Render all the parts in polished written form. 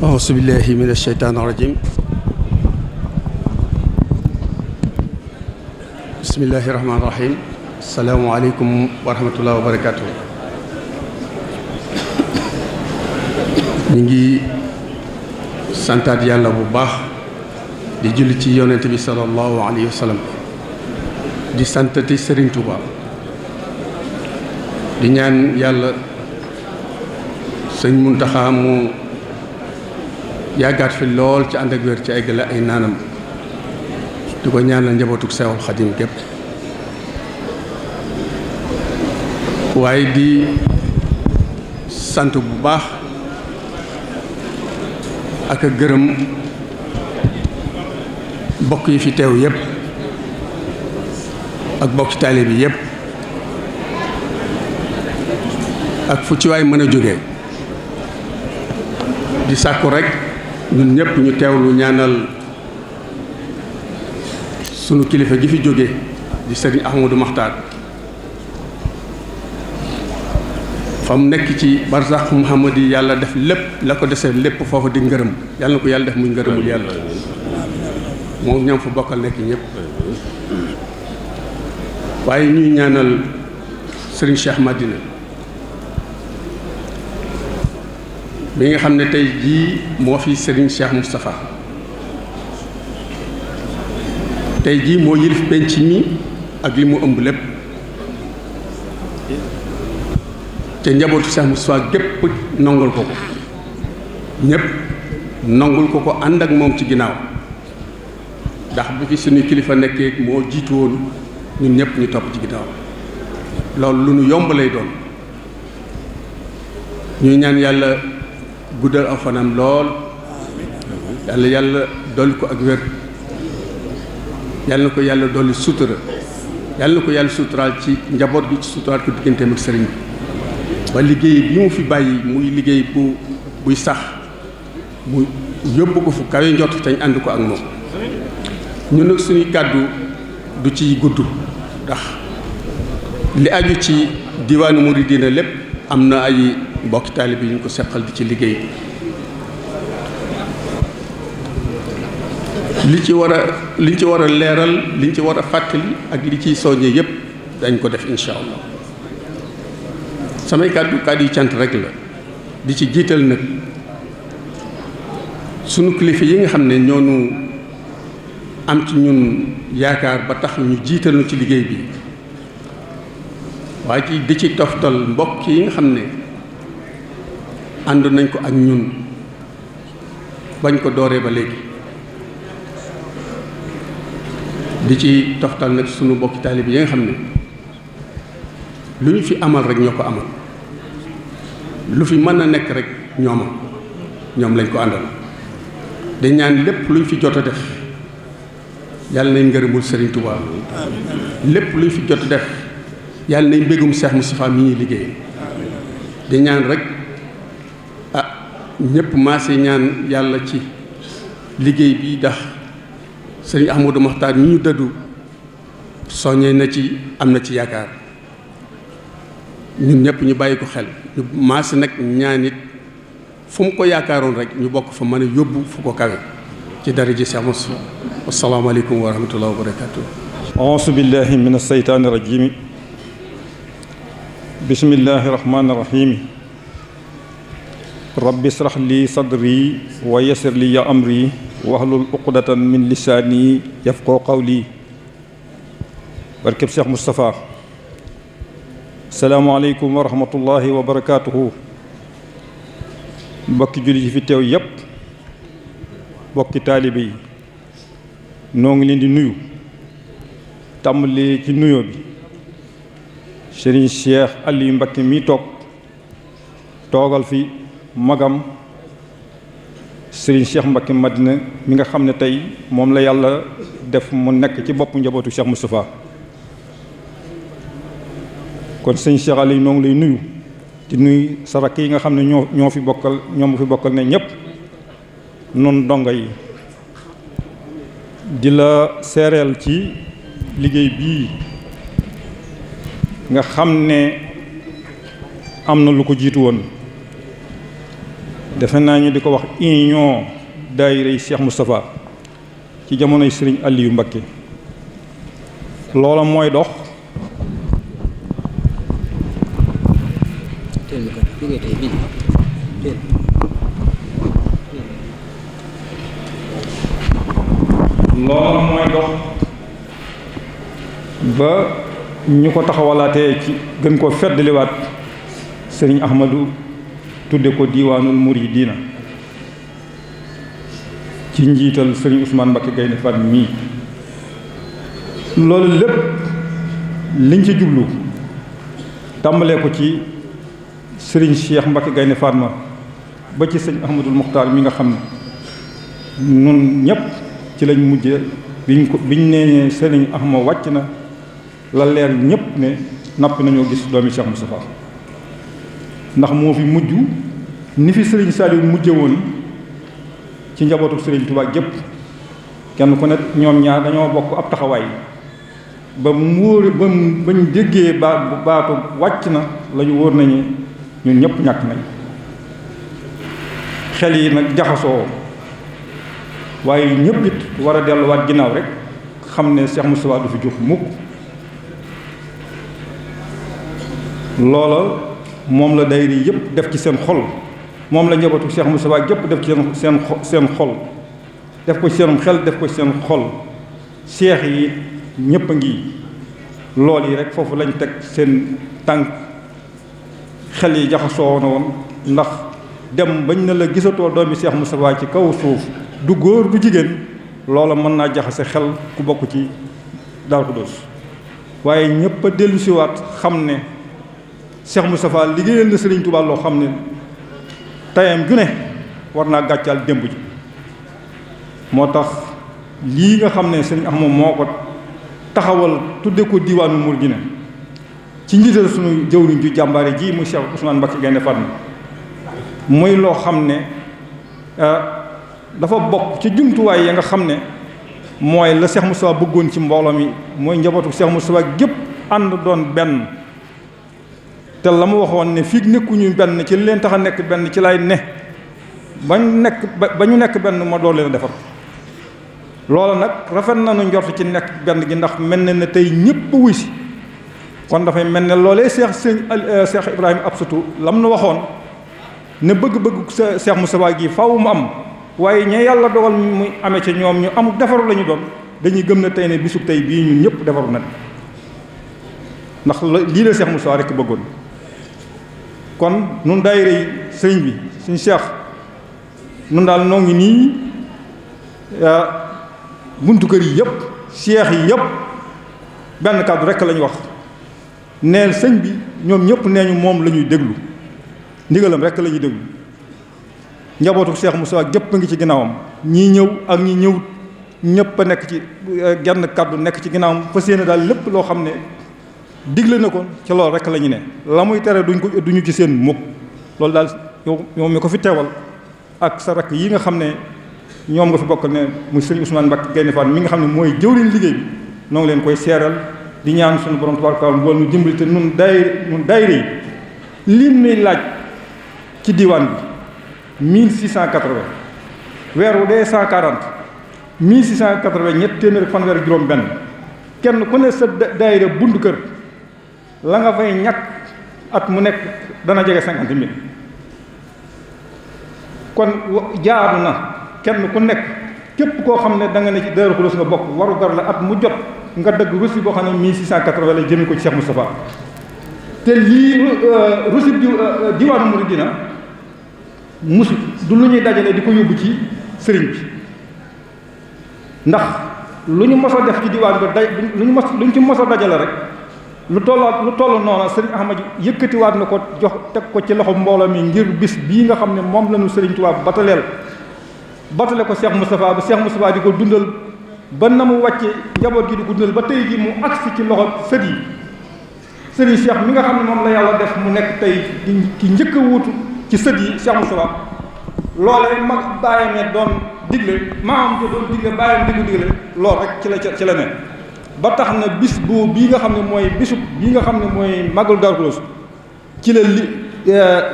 auzu billahi min asheytaani rajim. Bismillahi rahmaani rahim. Asalaamualeykum wa rahmatullahi wa barakaatu. ñu ngi santaat yàlla bu baax di julli ci yonent bi sallallahu alayhi wa sallam, di santati Serigne Touba, di ñaan yàlla sëñ Muntaxa mu yàggaat fi lool ci ànd ak wér ci eggale ay naanam, di ko ñaanal njabootuk Seexul Xadim gépp, waaye di sant bu baax ak a gërëm bokk yi fi teew yépp ak bokki taalibe bi yépp ak fu ci waay mën a jóge, di sàkku rekk ñun ñépp ñu teewlu ñaanal sunu kilifa gi fi jóge di Sëriñ Ahmadou Maxtaar, fa mu nekk ci barsax Muhammad yi yàlla def lépp la ko desee lépp foofu di ngërëm, yàlla na ko yàlla def muy ngërëmul yàlla moom ñoom fa bokkal nekk ñëpp. waaye ñuy ñaanal Sëriñ Cheikh Madina bi nga xam ne tey jii moo fi Sëriñ Cheikh Moustapha, tey jii moo yilif penc mi ak li mu ëmb lépp, te njabootu Cheikh Moustapha gépp nongul ko ko, ñépp nongul ko ko ànd ak moom ci ginnaaw, ndax bu fi suñu kilifa nekkee moo jiitu woon ñun ñëpp ñu topp ci ginnaaw. loolu lu nu yomb lay doon. ñuy ñaan yàlla guddal aw fanam lool, yàlla dolli ko ak wér, yàlla na ko yàlla dolli sutura, yàlla na ko yàlla suturaal ci njaboot gi, ci suturaal ko digganteem ak sëriñ bi, ba liggéey bi mu fi bàyyi muy liggéey buy sax mu yóbbu ko fu kawe njot te ñu ànd ko ak moom. ñun nag suñuy kàddu du ci gudd, ndax li aju ci diwaanu Muridina lépp am na ay mbokki taalibe yi ñu ko seqal di ci liggéey. liñ ci war a leeral, liñ ci war a fàttali ak li ciy soññee yépp dañ ko def incha allah. samay kàddu yi cant rek la, di ci jiital nag sunu kilifa yi nga xam ne ñoonu am ci ñun yaakaar ba tax ñu jiital nu ci liggéey bi, waaye ci di ci toftal mbokk yi nga xam ne ànd nañ ko ak ñun bañ ko dooree ba léegi, di ci toftal nag sunu mbokki taalib yi nga xam ne lu ñu fi amal rek ñoo ko amal, lu fi mën a nekk rek ñoom lañ ko àndal. dañ ñaan lépp lu ñu fi jot a def yàlla nañ ngërëmul Serigne Touba, lépp lu ñu fi jot a def yàlla nañ mbégum Cheikh Moustapha mi ñuy liggéey. dañ ñaan rek ñëpp maase ñaan yàlla ci liggéey bi, ndax Serigne Ahmadou Maxtaar mi ñu dëddu soññee na ci, am na ci yaakaar. ñun ñëpp ñu bàyyi ko xel, ñu maase nag ñaan it fu mu ko yaakaaroon rek ñu bokk fa mën a yóbbu fu ko kawe ci daraja Cheikh Moustapha. asalaamaaleykum wa rahmatullahi wa barakatuh. auzu billahi min asheytaani rajim. bismillahi rahmaani rahim. rabbi israh li sadri wa yassir li ya amri wahlul uqdatan min lisaani yafqahu qawli. barkeb Cheikh Moustapha. salaamaaleykum wa rahmatullahi wa barakaatuhu. mbokki jullit yi fi teew yépp, mbokki taalibe yi, noo ngi leen di nuyu. tàmbali ci nuyoo bi Serigne Cheikh Aliou Mbacké mi toogal fi magam Serigne Cheikh Mbacké Madina mi nga xam ne tey moom la yàlla def mu nekk ci boppu njabootu Cheikh Moustapha. kon sëñ Cheikh Aliou noo ngi lay nuyu di nuyu sa rakk yi nga xam ne ñoo fi bokkal ne ñëpp noonu dongo yi, di la seereel ci liggéey bii nga xam ne am na lu ko jiitu woon defe naa ñu di ko wax union daayira yi Cheikh Moustapha ci jamonoy Serigne Aliou Mbacké loola mooy dox ba ñu ko taxawalaatee ci gën koo feddliwaat Serigne Ahmadou tudde ko diiwaanul muridiina ci njiital Serigne Ousmane Mbacké Gaïndé Fatma mii loolu lépp liñ ci jublu tàmbalee ko ci Serigne Cheikh Mbacké Gaïndé Fatma ba ci sëñ Ahmadul Muxtaar mi nga xam ne nun ñépp ci lañ mujje biñ nee Serigne Ahma wàcc na la leer ñépp ne nappi nañoo gis doomi Cheikh Moustapha ndax moo fi mujj ni fi Serigne Saliou mujje woon ci njabootu Serigne Touba gépp kenn ku ne ñoom ñaar dañoo bokk ab taxawaay ba mu wóor ba bañ déggee baatu wàcc na la ñu wóor nañu ñun ñëpp ñàkk nañ xel yi nag jaxasoo waaye ñëpp it war a delluwaat ginnaaw rek xam ne Cheikh Moustapha du fi jóg mukk loola moom la daayira yëpp def ci seen xol moom la njabootu Cheikh Moustapha yëpp def ci seen xol def ko ci seenum xel def ko ci seen xol seex yi ñëpp a ngi lool yi rek foofu lañ teg seen tànk xel yi jaxasoo na woon ndax dem bañ na la gisatoo doomi Cheikh Moustapha ci kaw suuf du góor du jigéen loola mën naa jaxase xel ku bokk ci Daaru Xudoos waaye ñëpp a dellusiwaat xam ne Cheikh Moustapha liggéeyal na Serigne Touba loo xam ne tayam ju ne war naa gàccaal démb ji moo tax lii nga xam ne Serigne Ahmad moo ko taxawal tudde ko diiwaanu Mouridina ci njiital sunu jëwriñ ju jàmbaare ji muy Cheikh Ousmane Mbacké Gaïndé Fatma muy loo xam ne dafa bokk ci jumtuwaay ya nga xam ne mooy la Cheikh Moustapha bëggoon ci mbooloo mi mooy njabootu Cheikh Moustapha gépp ànd doon benn te la mu waxoon ne fii nekkuñu benn ci li leen tax a nekk benn ci lay ne ba ñu nekk benn ma doon leen a defar loola nag rafet nañu njort ci nekk benn gi ndax mel na ne tey ñëpp wuy si kon dafay mel ne loolee Cheikh Ibrahima Absatou lam nu waxoon ne bëgg-bëgg Cheikh Moustapha gi faaw mu am waaye ña yàlla dogal muy amee ci ñoom ñu am defaru la ñu doon dañuy gëm ne tey ne bisub tey bii ñun ñëpp defaru na ndax lii la Cheikh Moustapha rekk bëggoon kon nun daayira yi sëriñ bi suñu Cheikh nun daal noo ngi nii buntu kër yi yëpp cheikh yi yëpp benn kàddu rekk la ñu wax neel sëñ bi ñoom ñëpp nee ñu moom la ñuy déglu ndigalam rekk la ñuy déglu njabootu Cheikh Moustapha gépp a ngi ci ginnaawam ñii ñëw ak ñi ñëw ñëpp a nekk ci genn kàddu nekk ci ginnaawam fas yéene daal lépp loo xam ne digle na ko ci loolu rekk la ñu ne la muy tere duñu ci seen mukk loolu daal yow mi ko fi teewal ak sa rakk yi nga xam ne ñoom nga fi bokk ne muy Serigne Ousmane Mbacké Gaïndé Fatma mi nga xam ne mooy jëwriñ liggéey bi noo ngi leen koy seeral di ñaan suñu borom tabaaraka wa taala bool nu dimbali te nun daayira yi lim nuy laaj ci diwaan bi 1680 weer wu dee 140 1680 ñett téeméer ak fanweer ak juróom benn kenn ku ne sa daayira buntu kër la nga fay ñàkk at mu nekk dana jege 50 000 kon jaadu na kenn ku nekk képp koo xam ne da nga ne ci Daaru Xudoos nga bokk waru gar la at mu jot nga dëgg reçu boo xam ne 1680 la jëme ko ci Cheikh Moustapha te lii reçu diwaanu Mouridina musu du lu ñuy dajale di ko yóbbu ci sëriñ bi ndax lu ñu mos a def ci diwaan bi lu ñu ci mos a dajale rek lu toll noonu sëriñ Ahmad yëkkatiwaat na ko jox teg ko ci loxo mbooloo mi ngir bis bii nga xam ne moom lañu sëriñ Tuubaa batale ko Cheikh Moustapha ba Cheikh Moustapha di ko dundal ba na mu wàcce njaboot gi di ko dundal ba tey gi mu agsi ci loxo sët yi sëriñ Cheikh mi nga xam ne moom la yàlla def mu nekk tey ki njëkk a wuutu ci sët yi Cheikh Moustapha loolee mag bàyyamee doon digle maam jo doon digle bàyyam di ko digle loolu rek ci la ne ba tax na bis boobu bii nga xam ne mooy bisub bii nga xam ne mooy màggalu Daaru Xudoos ci la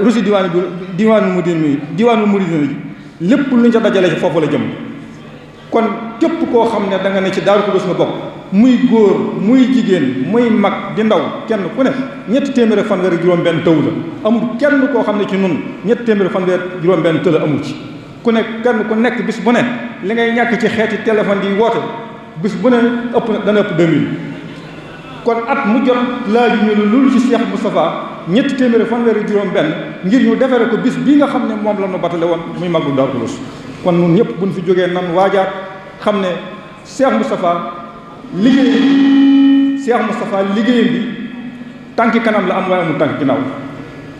rusi diwaanu muridina ji lépp luñ ca dajale ci foofu la jëm. kon képp koo xam ne da nga ne ci Daaru Xudoos nga bokk muy góor muy jigéen muy mag di ndaw kenn ku ne ñetti téeméer ak fanweer ak juróom-benn taw la amul kenn koo xam ne ci nun ñetti téeméer ak fanweer juróom-benn tëla amul ci ku ne kenn ku nekk bis bu ne li ngay ñàkk ci xeeti téléphone yi woote bis bu ne dana ëpp 2000 kon at mu jot laaju ñu loolu ci Cheikh Moustapha ñetti téeméer ak fanweer ak juróom-benn ngir ñu defare ko bis bii nga xam ne moom la ñu batale woon muy màggu Daaru Xudoos kon nun ñëpp buñ fi jógee nan waajaat xam ne Cheikh Moustapha liggéeyam bi tànki kanam la am waaye amul tànki ginnaaw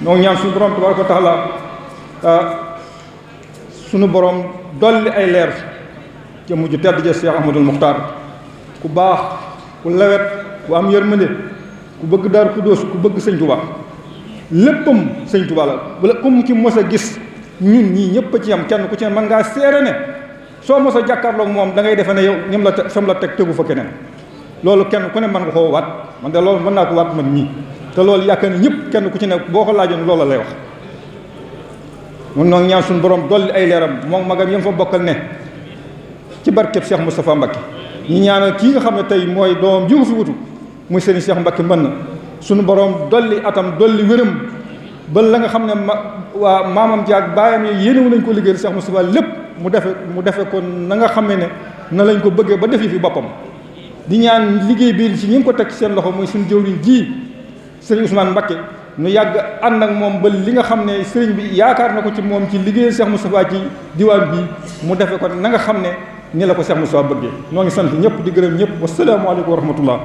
noo ñaan suñu borom tabaraka wa taala suñu borom dolli ay leer ca mujj tedd ja Cheikh Ahmadul Muxtaar ku baax ku lewet ku am yërmande ku bëgg Daaru Xudoos ku bëgg sëñ Tuubaa léppam sëñ Tuubaa la bu la comme ci mos a gis ñun ñii ñëpp a ci yam kenn ku ci ne mën ngaa seere ne soo mos a jàkkaarloog moom da ngay defe ne yow ñoom la te sam la teg tegu fa keneen loolu kenn ku ne mën nga koo waat man de loolu mën naa ko waat man ñii te loolu yaakaar ne ñëpp kenn ku ci ne boo ko laajoon loola lay wax mun noonu ñaan suñu borom dolli ay leeram moom magam yam fa bokkal ne ci barkeb Cheikh Moustapha Mbacké ñi ñaanal kii nga xam ne tey mooy doomam ji ko fi wutu muy Serigne Cheikh Mbacké mën na suñu borom dolli atam dolli wéram ba la nga xam ne waa maamam jaag baayam yi yéenewu nañ ko liggéeyal Cheikh Moustapha lépp mu defe ko na nga xam ne na lañ ko bëggee ba defi fi boppam di ñaan liggéey bi ci ñi ngi ko teg seen loxo mooy suñu jëwriñ ji Serigne Ousmane Mbacké nu yàgg ànd ak moom ba li nga xam ne sëriñ bi yaakaar na ko ci moom ci liggéeyal Cheikh Moustapha ci diwaan bi mu defe ko na nga xam ne ni la ko Cheikh Moustapha bëggee noo ngi sant ñëpp di gërëm ñëpp wasalaamaaleykum wa rahmatullah